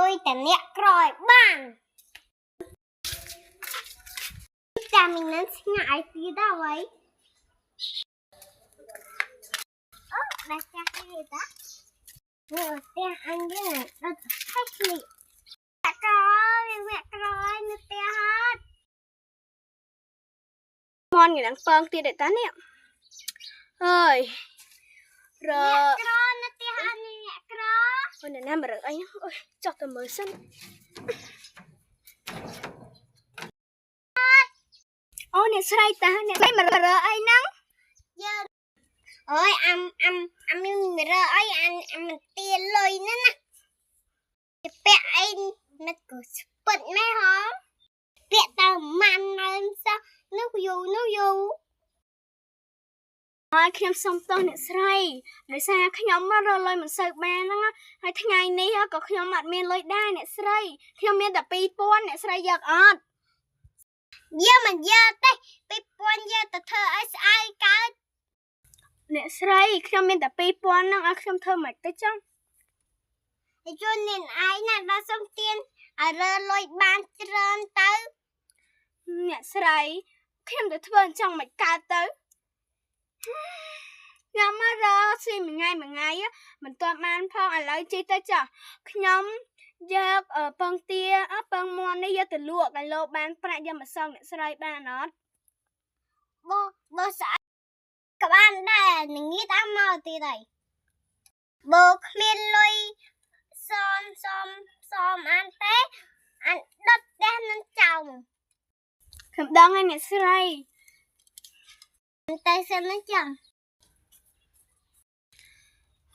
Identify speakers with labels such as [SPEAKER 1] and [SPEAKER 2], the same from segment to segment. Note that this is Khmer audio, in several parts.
[SPEAKER 1] ឲ្យតអ្នកក្រឲ្យបានចាំមីនឹងឆ្ងាយទៀតដល់ហើយអូដាក់ចាស់នេះតានេះផ្ទះអញយើងដល់ថេះនេះក្រវាក្រនៅផ្ទះហត់
[SPEAKER 2] មន់ថ្ងៃហ្នឹងពងទៀតឯតានេះអើយរ
[SPEAKER 1] ក្រនៅផ្ទះអញអ្នកក្រ
[SPEAKER 2] អូនណាមរើអីអូយចុះទៅមើលសិនអូអ្នកស្រីតាអ្នកស្រីមករអីហ្នឹង
[SPEAKER 1] យើងអើយអាំអាំអាំមានរើអីអាំអាំទាលុយហ្នឹងណាពាក់អីមិនក៏ស្ពិតមែនហ៎ពាក់ទៅម៉ាន់នៅសោះនោះយូនោះយូ
[SPEAKER 2] ហើយខ្ញុំសុំទោសអ្នកស្រីដោយសារខ្ញុំមករលុយមិនសូវបានហ្នឹងហើយថ្ងៃនេះក៏ខ្ញុំអត់មានលុយដែរអ្នកស្រីខ្ញុំមានតែ2000អ្នកស្រីយកអត់
[SPEAKER 1] យើងមិនយកទេ2000យកទៅធ្វើឲ្យស្អែកកើត
[SPEAKER 2] អ្នកស្រីខ្ញុំមានតែ2000ហ្នឹងឲ្យខ្ញុំធ្វើមិនទៅចឹង
[SPEAKER 1] ហើយជួននេះឯងណាដល់សុំទៀនឲ្យរើលុយបានច្រើនទៅ
[SPEAKER 2] អ្នកស្រីខ្ញុំទៅធ្វើអញ្ចឹងមិនកើតទៅខ្ញុំមករកស៊ីមួយថ្ងៃមួយថ្ងៃមិនទាន់បានផងឥឡូវជីទៅចុះខ្ញុំយកពងទាពងមាន់នេះយកទៅលក់ឲ្យលោកបានប្រាក់យកមកសងអ្នកស្រីបានអត់
[SPEAKER 1] បើស្អែកក៏បានដែរនឹងងាយតាមមកទៀតហើយបើគ្មានលុយសមសមសមអានទេអានដុតផ្ទះនឹងចោល
[SPEAKER 2] ខ្ញុំដឹងហើយអ្នកស្រី
[SPEAKER 1] ទៅសិននឹងចឹង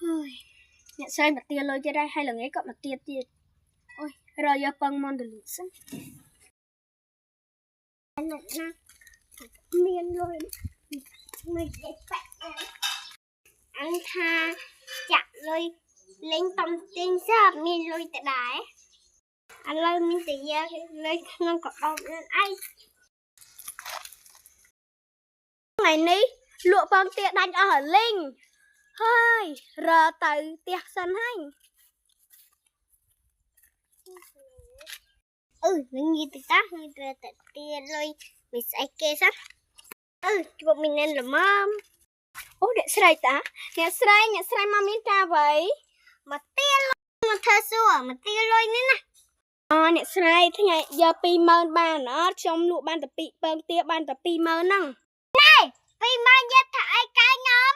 [SPEAKER 2] ហើយអ្នកស្រីមកទាលុយទៀតហើយហើយល្ងាចក៏មកទាទៀតអូយរកយកពងមាន់ទៅលក់សិន
[SPEAKER 1] ណាមានលុយមិនដេកប៉ាក់អញថាចាក់លុយលេងតំទិញសើមានលុយទៅដែរឥឡូវមានតែយកលុយក្នុងកដុំនឹងឯង
[SPEAKER 2] ថ្ងៃនេះលក់ពងទាដាច់អស់រលីងហើយរកទៅផ្ទះសិនហើយ
[SPEAKER 1] អឺនឹងនិយាយទៅតានឹងត្រូវតែទាលុយមិនស្អីគេសោះអឺជួបមីនិនល្មម
[SPEAKER 2] អូអ្នកស្រីតាអ្នកស្រីអ្នកស្រីមកមានការអ្វី
[SPEAKER 1] មកទាលុយមកធ្វើសួរមកទាលុយនេះណា
[SPEAKER 2] អូអ្នកស្រីថ្ងៃយក20000បានអត់ខ្ញុំលក់បានតែ2ពងទាបានតែ20000ហ្នឹង
[SPEAKER 1] 20000យកថាអីកែញោម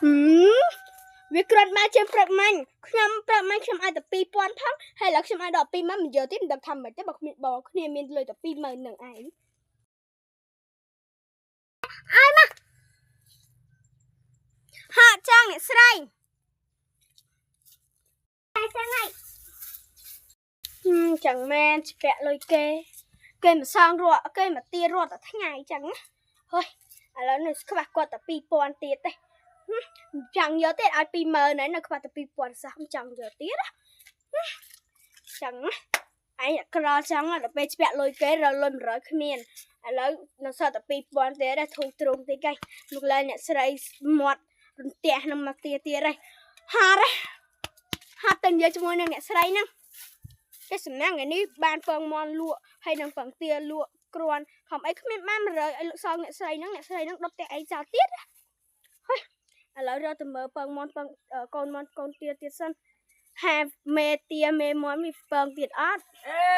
[SPEAKER 2] ហឹមវាគ្រាន់មកជាងព្រឹកមិញខ្ញុំព្រឹកមិញខ្ញុំឲ្យតែ2000ផងហើយឥឡូវខ្ញុំឲ្យដល់20000មិនយកទៀតមិនដឹងថាម៉េចទេបើគ្មានបងគ្នាមានលុយតែ20000នឹងឯងឲ្យមកហាក់ចង់អ្នកស្រី
[SPEAKER 1] តែចឹងហើយ
[SPEAKER 2] ចឹងមែនជាពាក់លុយគេគេមកសងរត់គេមកទារត់តែថ្ងៃចឹងណាហើយឥឡូវនេះខ្វះគាត់តែ2000ទៀតទេចង់យកទៀតឲ្យ20000ហើយនៅខ្វះតែ2000សោះមិនចង់យកទៀតណាចឹងណាឯងក្រចឹងដល់ពេលជាពាក់លុយគេរលុយ100គ្មានឥឡូវនៅសល់តែ2000ទៀតដែរធូរទ្រង់តិចឯងមកឡើយអ្នកស្រីមាត់រន្ទះនឹងមកទាទៀតហើយហត់ហត់ទៅនិយាយជាមួយនឹងអ្នកស្រីហ្នឹង តែសំណាងថ្ងៃនេះបានពងមន់លក់ហើយនឹងពងទាលក់គ្រាន់ខំអីគ្មានបាន100ឲ្យលក់សងអ្នកស្រីហ្នឹងអ្នកស្រីហ្នឹងដុតតែឯងចោលទៀតហើយឥឡូវរកទៅមើលពងមន់ពងកូនមន់កូនទាទៀតសិនហាមេទាមេមន់មានពងទៀតអត់
[SPEAKER 3] អេ